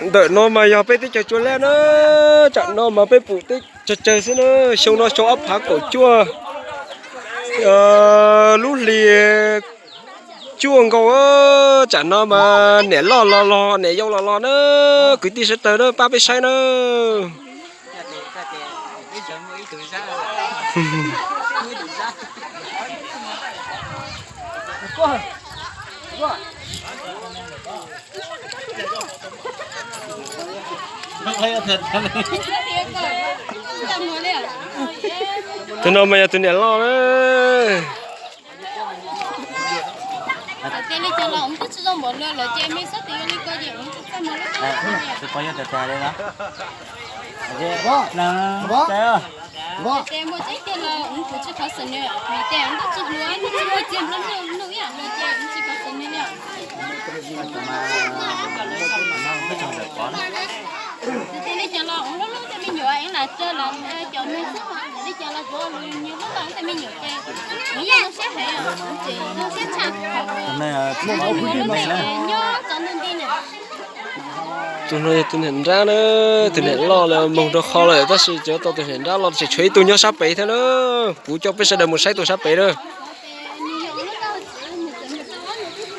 Ntawm no mas yog peb teb chaws Tsua Laj na, tsam no mas peb pum teb chaws tsawg xwb na, xyoo no xyoo ob phav kaum cuaj, lub hlis cuaj nkaus, tsam no mas niam loj los los niam yau los los na, kwv tij sawv daws na pab peb saib na. Tus no mas yog tus niam loj na. Tus no yog tus niam nrab na, tus niam loj lawm moog rau qhov lawm tab sis cov tau tus niam nrab los tseem tshuav ib tug nyob sab pem thiab na. Kuv coj peb sawv daws mus saib tus sab pem na.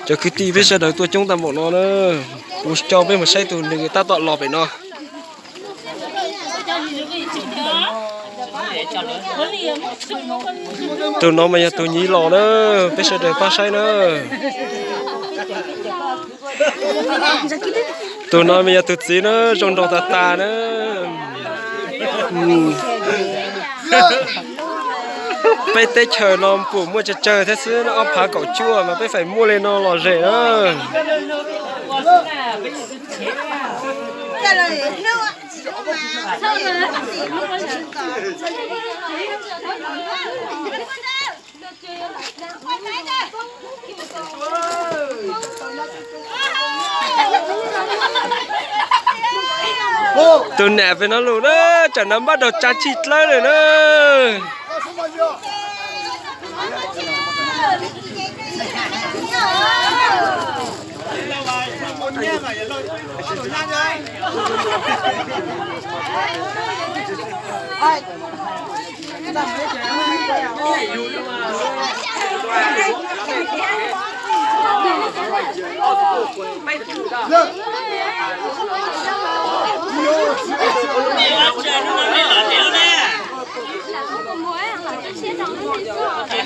Cov kwv tij peb sawv daws tuaj coob tag npaum no na, kuv coj peb mus saib tus nws tab tom los pem no. Tus no mas yog tus nyiv los na, peb sawv daws pab saib na. Tus no mas yog tus txiv na, zoo nraug tag tag na. Peb teb chaws no pum muaj tsawg tsawg thiab xwb, ob phav kaum cuaj mas peb feem muaj li no lom zem na. Tus nam pem no lus na, tsam no npaj rau tsa tsis dlawb lawm na.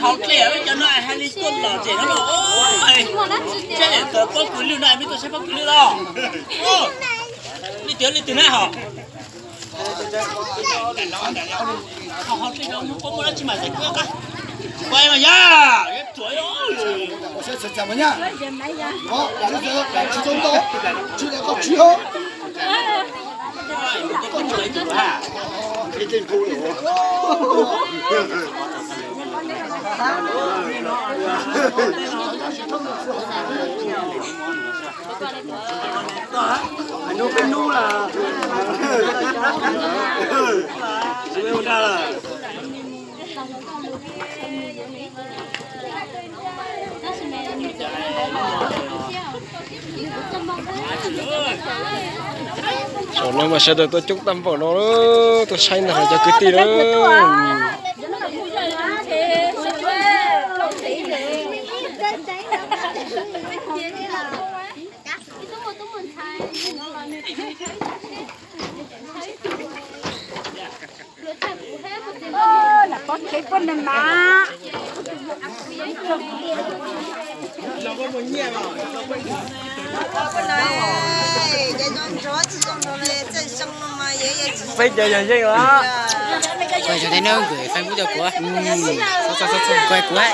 Hauv dlej cov no hais li tuaj lom zem no los, saib pob kws lwj no, mej tuaj saib pob kws lwj los. Leej twg leej twg na hos. Hauv dlej no muaj dab tsi mas txais kub qab. Pais mas yog. Saum no mas sawv daws tuaj coob tag npaum no, tuaj saib ntag cov kwv tij na. Peb cov yog yeej lawm. Kuv kuv kuv kuv.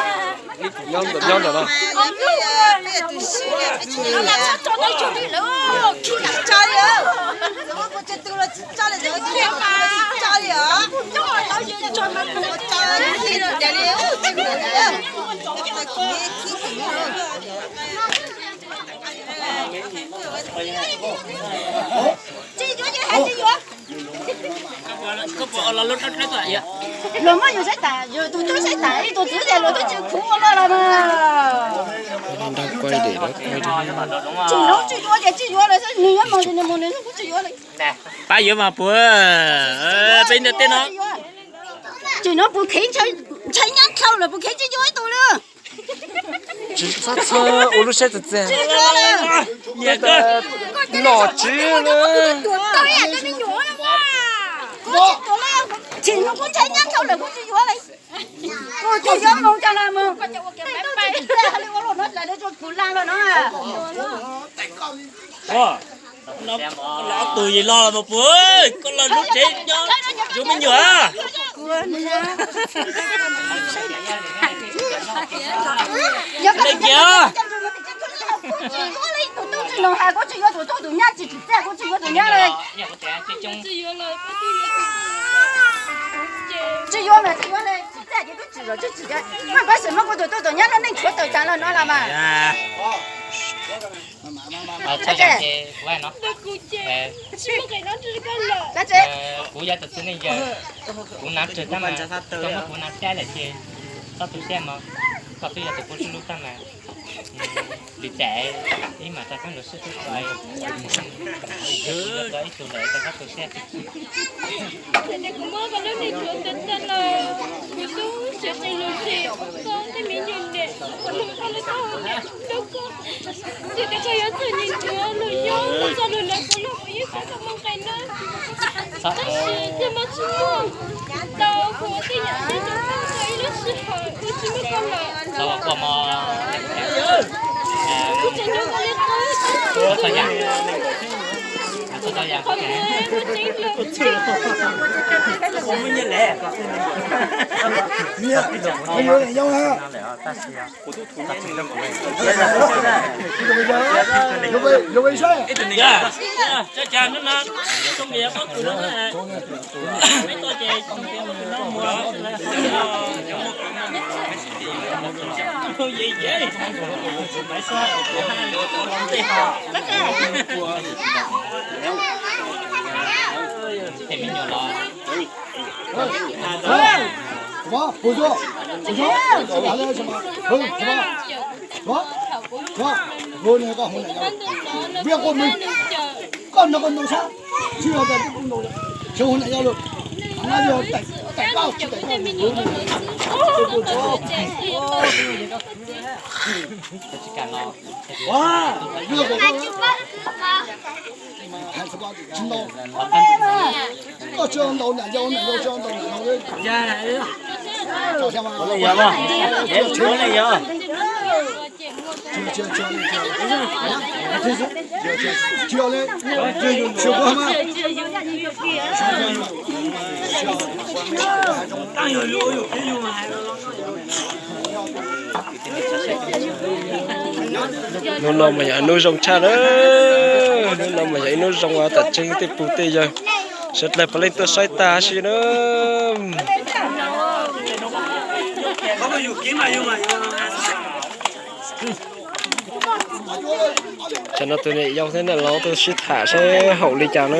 Koj puas los lub dawb dawb tuaj yom? Luag muab yus saib tas, yus tus tub saib tas, ib tug txwv tias luag twb tsis khuv ua luaj los mas. Tsis hnov tsis yuav ces tsis yuav lawm xwb, nws yuav mus ces nws mus, nws kuj tsis yuav lawm. Pab yuav mas puas, peb ntiaj teb no. Tsis hnov puas khev, ntshai nyab dhau lawm puas khev tsis yuav ib tug lawm. Tsis txhob ua lub siab txias txias. Nom tswv na. Tsis ntshai nyab dhau lawm kuj tsis yuav li. Kuv tsis yuav mus cov no mus. Kuv lam los no. Los tus yim los mas puas, koj los lub tsev nyob, yuav me nyuam. Leej kiag. Kuv tsis yuav tus tub tsis los hais, kuv tsis yuav tus tub tus nyab, tsis tsis txaj kuv tsis yuav tus nyab li. Tsis yuav mas tsis yuav li, tsis txaj ces twb tsis los tsis tsis. Mas pab sim muab kuv tus tub tus nyab lub neej tshuav tawm tsam los no los mas. Kuv yog tus txiv neej yawg, kuv hnav tswg tab mas koj muab kuv hnav tsab lawm ces txhob tu siab mog, koj twb yog tus kuv sib hlub tab mas. Li cas ib mas tau koj lus sib hlub tso, kuv yog koj ib tug lawm koj txhob tu siab. Kuv muab koj lub neej tshuav tawm tsam los kuv tub siab qis lus tsis koj tej me nyuam niam, kuv lub koj lub tau hlub koj. Tsis tas koj yuav txwj nim nrhiav lus yob txog lus ntawd kuv los kuv yeej xav tau moo nqe na. Tab sis txaj muag tsis muaj, tau kuv tej yam teb tus koj txog ib lub sij hawm kuv tsis muaj koj lawm. Kuv tseem nyob ua li qub, qhov muaj ceeb lawm. Koj tsis ntau niam yau, niam yau tsis ntau niam yau. Ua li yog, ua li yog. Hnub no mas yog ib hnub zoo tshaj na. Hnub no mas yog ib hnub zoo uas tam tseeb tej pug tej yawg sawv dlawg puav leej tuaj saib tag si na. Tsam no tus niam yau thiab niam laus tuaj sib tham saib haum li cas na.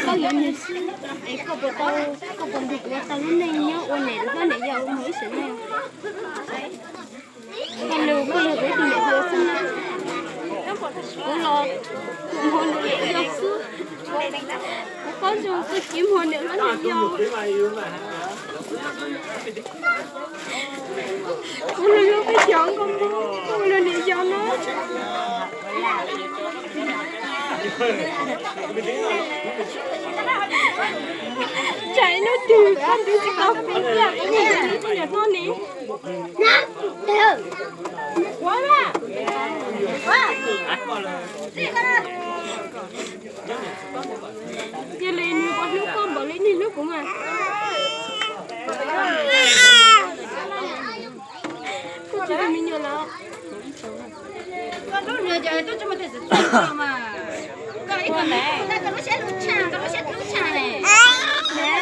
Koj yuav nws xwb es koj puas tau, koj puas nrog kuv ua tau lub neej nyob ua niam hlob niam yau mus ib sim neej? Koj lwm, koj lwm kuv tus niam hluas xwb na. Kuv los kuv mus niam yau xwb. Kuv paub zoo txuj kev mus niam hlob niam yau. Kuv los yog peb cov nkauj Hmoob, kuv los niam yau no. Tsam ib hnub twg koj twb tsis tau kuv, kuv niam hlob ni. Ua mas. Kuv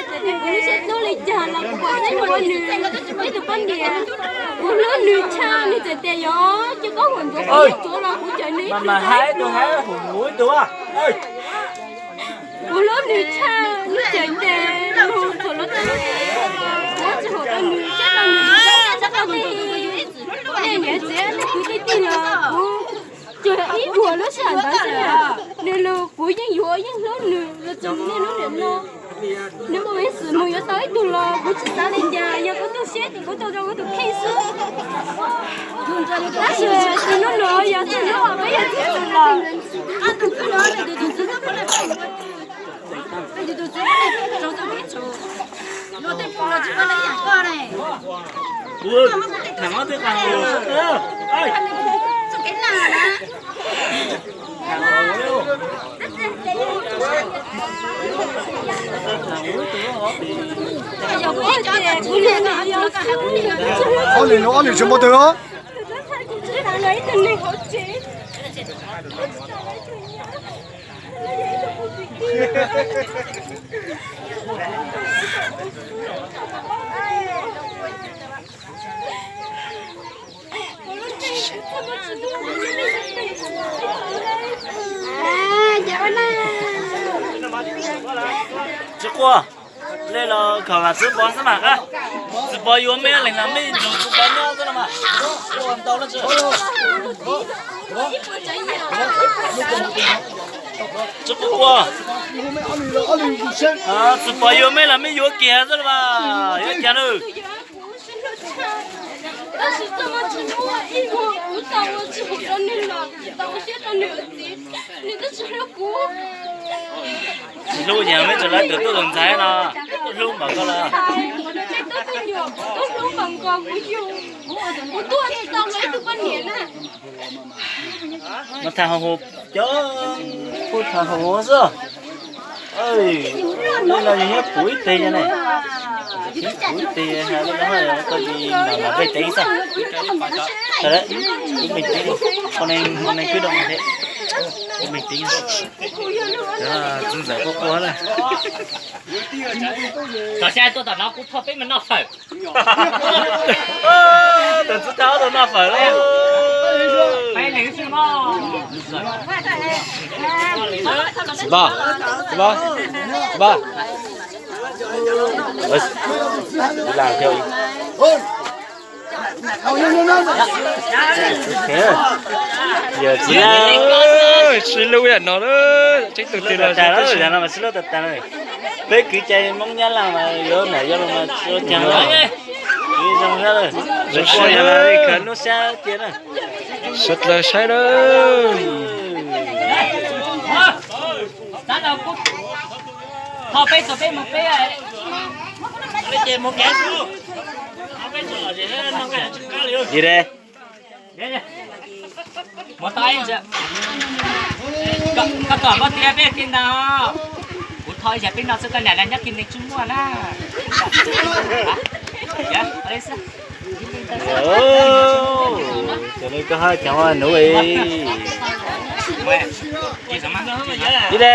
lub siab hlub li cas los kuv pom tseeb ua nws, ib tug poj niam, kuv hlub nws tshaj, nws txawm tias yuav coj koj mus ntxuav kuv ntxuav los kuv cawm nws ib tug tau ib tug. Kuv hlub nws tshaj, nws txawm tias los txhom los tau, kuv tsis haum rau nws, txhob rau nws, txhob rau tej niam txiv kwv tij tij los kuv tsuas ib puas lub sij hawm ntawd xwb. Nws los kuv yeej yuav yeej hlub nws los txog niaj hnub niam no. Nws muaj peev xwm mus yuav tau ib tug los kuv tsis xav li cas, yog kuv tu siab ces kuv tu rau kuv tus kheej xwb. Tab sis txij hnub no yog txij hnub uas peb yog txiv tsev lawm. Ob leeg no ob leeg tsis muaj twg os. Tsis quaj, lej los khaws mas txiv pov xwb mas. Txiv pov yuav mej leej na mej nrug txiv pov nyob xwb no mas. Ntau na tsis, tsis quaj. Txiv pov yuav mej los mej yuav kiag xwb no mas, yuav kiag na. Tab sis txoj hmoo tsis muaj ib vuag kuv tau ua tsis haum rau nws los tsis tau ua siab rau nws ua txiv, nws twb tsis hlub kuv. Tsis hlub ces mej tsis lawv tus tub tus ntxhais no, tub hlub npaum koj los. Nws twb tus nyuam tub hlub npaum nkaus kuv yug, kuv tuaj tsis tau los ib tug poj niam na. Mas tham hauv, cov pub tham hauv xwb. Lej no yus nyob puv ib teg ne, puv ib teg hais lej no, koj tsis nram nram pej teev xwb. Kuv meej teev, qhov neeg kwv doo thiab, kuv meej teev. Txiv ntxawm quaj quaj na. Tom xya tuaj tom no kuv thauj peb mus noj fawm. Tus txiv tau tus noj fawm. Txiv Pov, txiv Pov, txiv Pov. Lam thiab. Yawm txiv, sib hlub yam no, tseeb tus twg los tas, yam no mas sib hlub tas tas. Peb kwv cai Hmoob Nyab Laj mas yuav nam yuav laus mas tsis ua caag, zoo sab, zoo sab khaws lub sab cia na. Sawv dlawg saib na. Mus tau, koj tom koj tiag peb kev ntau. Kuv thov ib yam peb no xwb koj niam laj nyob kiag nws tsis muaj na. Cov no koj hab cov nuv. Ib le.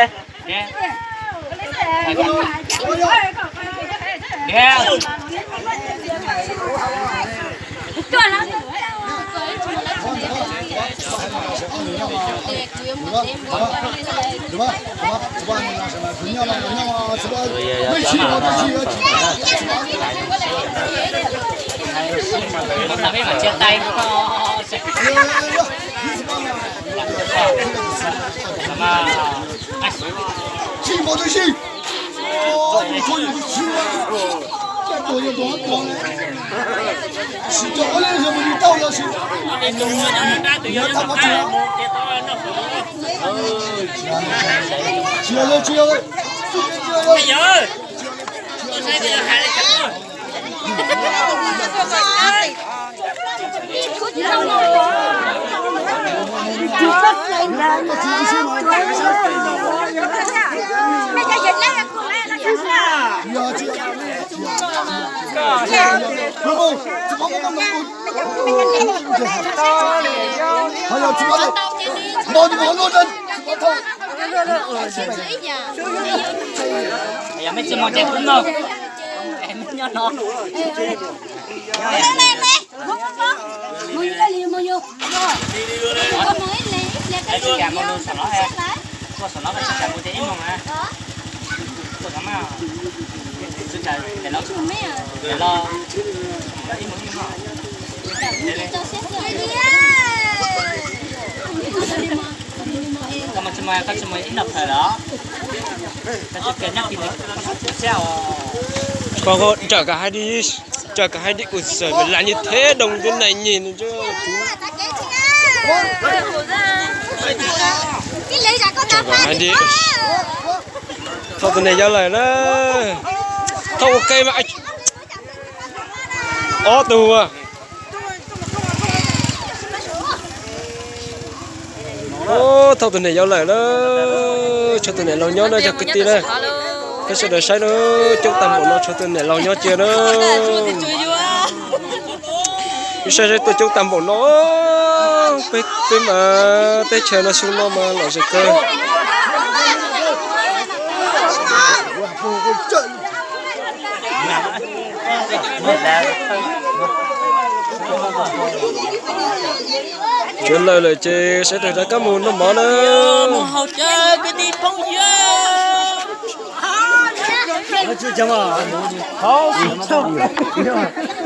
Yog mej tsis mus ces kuv mus. Mej nyob no. Tsis kam mus saum no, mus saum no tsis kam mus ces ib moos na. Mus saum no, los ib moos ib moos. Koj mus tsis mus, koj tsis mus ib nrab plawg los? Koj tsis kam nyob tim no, koj tsis xav os. Koj nrawm kom hais di, nrawm kom hais di, kuv txawm lam nyuag theb doos tus neeg nyem no. Nrawm kom hais di. Thauj tus niam yau lawm na. Thauj ua ke mas. Ob tug. Thauj tus niam yau lawm na. Tshuav tus niam laus nyob na cov kwv tij na. Peb sawv daws saib na, coob tag npaum no tshuav tus niam laus nyob cia na. Peb saib saib tuaj coob tag npaum no. Peb, peb mas teb chaws no xyoo no mas lom zem kawg. Tsuav lawm lawm ces sawv daws rov qab mus noj mov na.